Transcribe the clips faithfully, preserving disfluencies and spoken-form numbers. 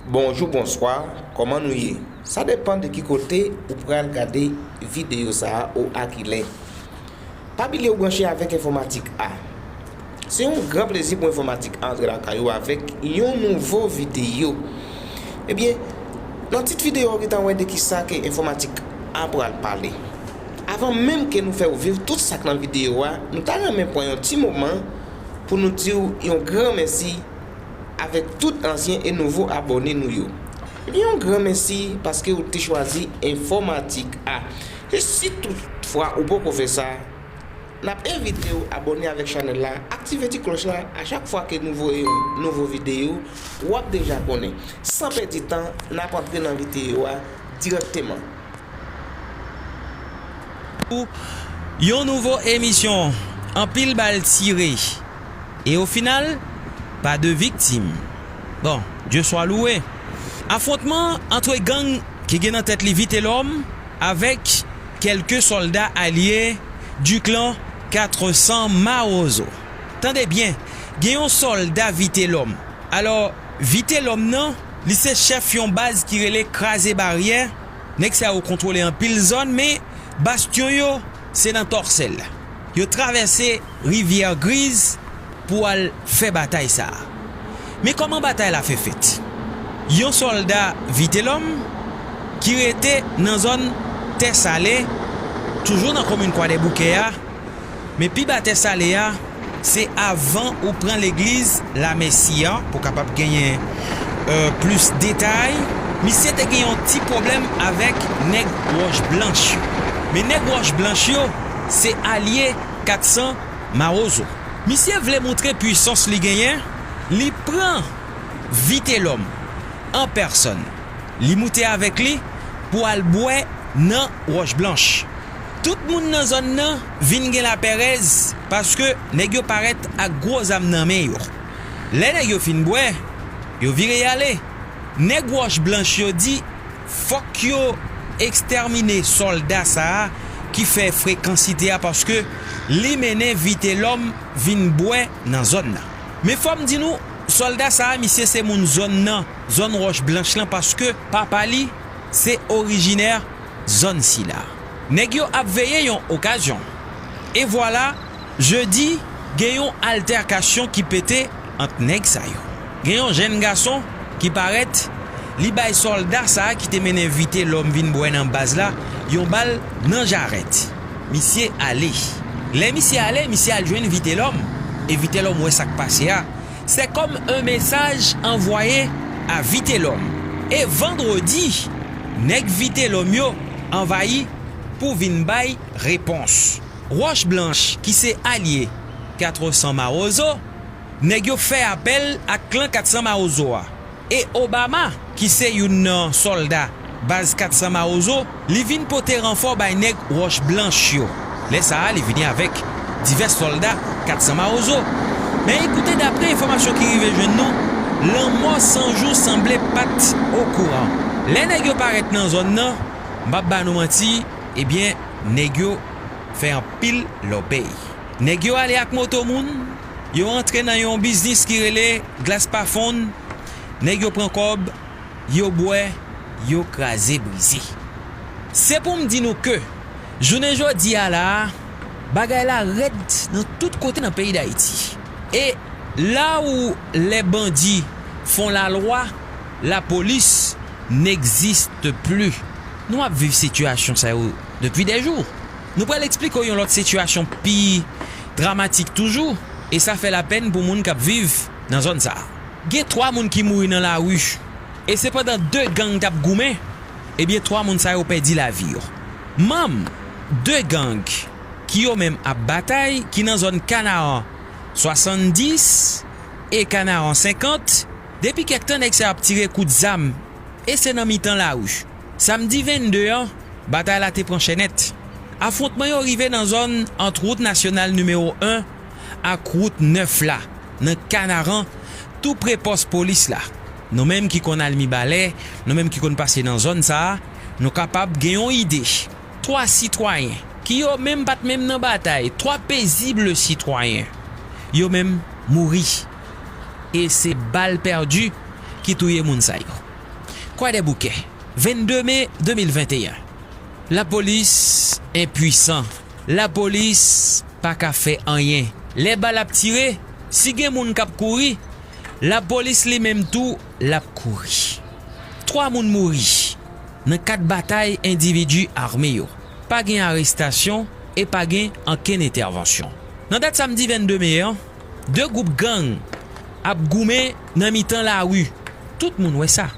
Bonjou, bonswa, kòman nou ye? Sa depann de ki kote ou pral gade videyo sa a ou a ki lè. Pa bliye ou branche avèk Enfòmatik A. Se yon gran plezi pou Enfòmatik A antre lakay ou avèk yon nouvo videyo. Ebyen, nan tit videyo a ou gentan wè de kisa ke Enfòmatik A pral pale. Avan menm ke nou fè w viv tout sa k nan videyo a, nou ta renmen pran yon ti moman pou nou di w yon gran mèsi avèk tout ansyen e nouvo abòne nou yo. Ebyen, yon gran mèsi paske ou te chwazi Enfòmatik A. E si toutfwa ou poko fè sa, n ap envite w abòne avèk chanèl la, aktive ti klòch la, a chak fwa ke nou voye yon nouvo videyo, w ap deja konnen. San pèdi tan, n ap antre nan videyo a dirèkteman. Yon nouvo emisyon, anpil bal tire. E o final, pa de viktim. Bon, Dye swa louwe. Afwontman antre gang ki gen nan tèt li Vitelhomme avèk kèlke sòlda alye du clan quatre cents Mawozo. Tande byen, gen yon sòlda Vitelhomme. Alò, Vitelhomme nan, li se chèf yon baz ki rele Kraze Baryè. Nèg sa yo kontwole anpil zòn, men bastyon yo, se nan Tòsèl. Yo travèse Rivyè Griz pou al fè batay sa a. Men kòman batay la fè fèt? Yon sòlda Vitelhomme ki rete nan zòn Tè Sale, toujou nan komin Kwadèboukè a, men pi ba Tè Sale a, se avan ou pran legliz Lamèsi an, pou kapab genyen, euh, plis detay. Misye te gen yon ti pwoblèm avèk nèg Wòch Blanch yo. Men nèg Wòch Blanch yo, se alye kat san Mawozo. Misye vle montre pwisans li genyen, li pran Vitelhomme an pèsòn. Li moute avèk li pou al bwè nan Wòch Blanch. Tout moun nan zòn nan vin gen lapèrèz paske nèg yo parèt ak gwo zam nan men yo. Lè nèg yo fin bwè, yo vire y ale. Nèg Wòch Blanch yo di fòk yo ekstèmine sòlda sa a ki fè frekansite a paske li mennen Vitelhomme vin bwè nan zòn nan. Men fò m di nou, sòlda sa a, misye se moun zòn nan, zòn Wòch Blanch lan, paske papa li se orijinè zòn sila. Nèg yo ap veye yon okazyon. E vwala, jedi, gen yon altèkasyon ki pete ant nèg sa yo. Gen yon jèn gason ki parèt, li bay sòlda sa a ki te mennen Vitelhomme vin bwè nan baz la yon bal nan jarèt. Misye ale. Lè misye ale, misye al jwenn Vitelhomme. E Vitelhomme wè sa k pase a. C'est comme un message envoyé à Vitelhomme. E vandredi, nèg Vitelhomme yo anvayi pou vin bay repons. Wòch Blanch, ki se alye kat san Mawozo, nèg yo fè apèl ak klan kat san Mawozo a. E Obama, ki se youn nan sòlda baz kat san Mawozo, li vin pote ranfò bay nèg Wòch Blanch yo. Lè sa a, li vini avèk divès sòlda kat san Mawozo. Men ekoute, daprè enfòmasyon ki rive jwenn nou, lanmò San Jou sanble pa t okouran. Lè nèg yo parèt nan zòn nan, m p ap ba nou manti, ebyen, nèg yo fè anpil lòbèy. Nèg yo ale ak moto moun, yo antre nan yon biznis ki rele Glas Pa Fonn, nèg yo pran kòb, yo bwè, yo kraze brize. Se pou m di nou ke, jounen jodi a la a, bagay la rèd nan tout kote nan peyi Dayiti. E la où les bandits font la loi, la police n'existe plus. Nou ap viv sitiyasyon sa yo depi dè jou. Nou pral eksplike w yon lòt sitiyasyon pi dramatik toujou, e sa fè lapèn pou moun k ap viv nan zòn sa a. Gen twa moun ki mouri nan lari, e se pandan de gang t ap goumen, ebyen, twa moun sa yo pèdi lavi yo. Manm de gang ki yo menm ap batay, ki nan zòn Kanaran swasanndis e Kanaran senkant, depi kèk tan nèg sa yo ap tire kout zam, e se nan mitan lari. Samdi vennde an, batay la te pran chè nèt. Afwontman yo rive nan zòn ant wout nasyonal nimewo en ak wout nèf la, nan Kanaran, tou pre pòs polis la. Nou menm ki konn al Mibalè, nou menm ki konn pase nan zòn sa a, nou kapab gen yon ide. Twa sitwayen, ki yo menm pa t menm nan batay, twa paisibles citoyens, yo menm mouri. E se bal pèdi ki touye moun sa yo. Kwadèboukè, vennde me de mil venteyen. Lapolis enpwisan. Lapolis pa ka fè anyen. Lè bal ap tire, si gen moun k ap kouri, lapolis li menm tou, l ap kouri. Twa moun mouri nan kad batay endividi ame yo. Pa gen arestasyon e pa gen ankenn entèvansyon. Nan dat samdi vennde me an, de gwoup gang ap goumen nan mitan lari. Tout moun wè sa.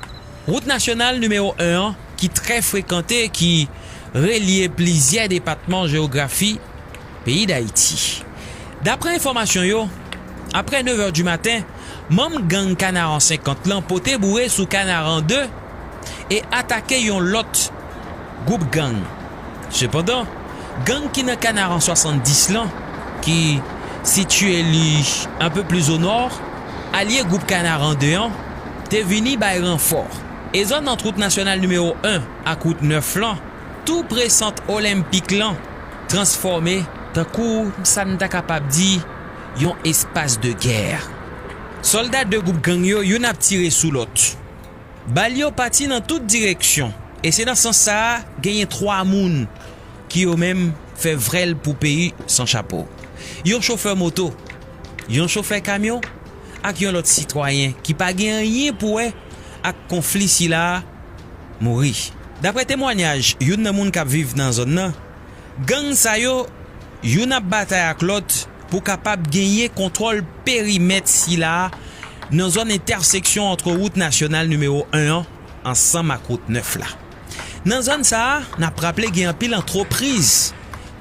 Wout nasyonal nimewo en an, ki trè frekante, ki relye plizyè depatman jewografi peyi Dayiti. Daprè enfòmasyon yo, aprè nevè di maten, manm gang Kanaran senkant lan pote boure sou Kanaran de e atake yon lòt gwoup gang. Sepandan, gang ki nan Kanaran swasanndis lan, ki sitiye li enpe plis o nò, alye gwoup Kanaran de an, te vini bay ranfò. E zòn ant wout nasyonal nimewo en ak wout nèf lan, tou pre sant olenpik lan, transfòme tankou sa n ta kapab di yon espas de gè. Sòlda de gwoup gang yo, youn ap tire sou lòt. Bal yo pati nan tout direksyon, e se nan sans sa a, genyen twa moun ki yo menm fè vrèl pou peyi san chapo. Yon chofè moto, yon chofè kamyon, ak yon lòt sitwayen ki pa gen anyen pou wè ak konfli sila a, mouri. Daprè temwanyaj youn nan moun k ap viv nan zòn nan, gang sa yo, youn ap batay ak lòt pou kapab genyen kontwòl perimèt sila a nan zòn entèseksyon ant wout nasyonal nimewo en an ansanm ak wout nèf la. Nan zòn sa a, n ap raple gen anpil antrepriz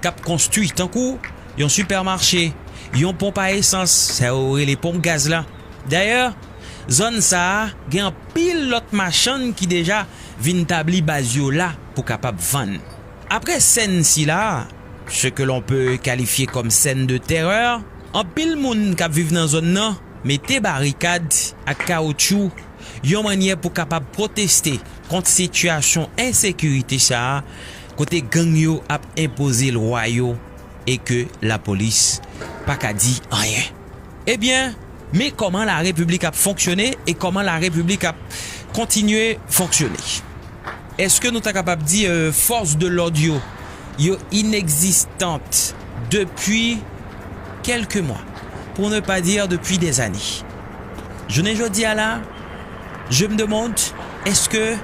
k ap konstwi, tankou yon sipèmache, yon ponp a esans, sa yo rele ponp gaz la. Dayè, zòn sa a gen anpil lòt machann ki deja vin tabli baz yo la pou kapab vann. Aprè sèn sila, ce que l'on peut qualifier comme scène de terreur, anpil moun k ap viv nan zòn nan mete barikad ak kawotchou, yon mannyè pou kapab pwoteste kont sitiyasyon ensekirite sa a, kote gang yo ap enpoze lwa yo e ke lapolis pa ka di anyen. Ebyen, men kòman larepiblik ap fonksyone e kòman larepiblik ap kontinye fonksyone. Èske nou ta kapab di, euh, fòs de lòd yo, yo inegzistant depi kèlke mwa, pour ne pas dire depuis des années? Jounen jodi a la, je me demande, èske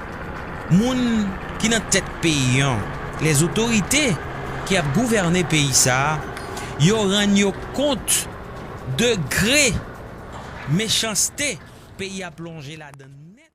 moun ki nan tèt peyi an, les autorités ki ap gouvène peyi sa a, yo rann yo kont degre mechanste peyi a plonje ladan nèt?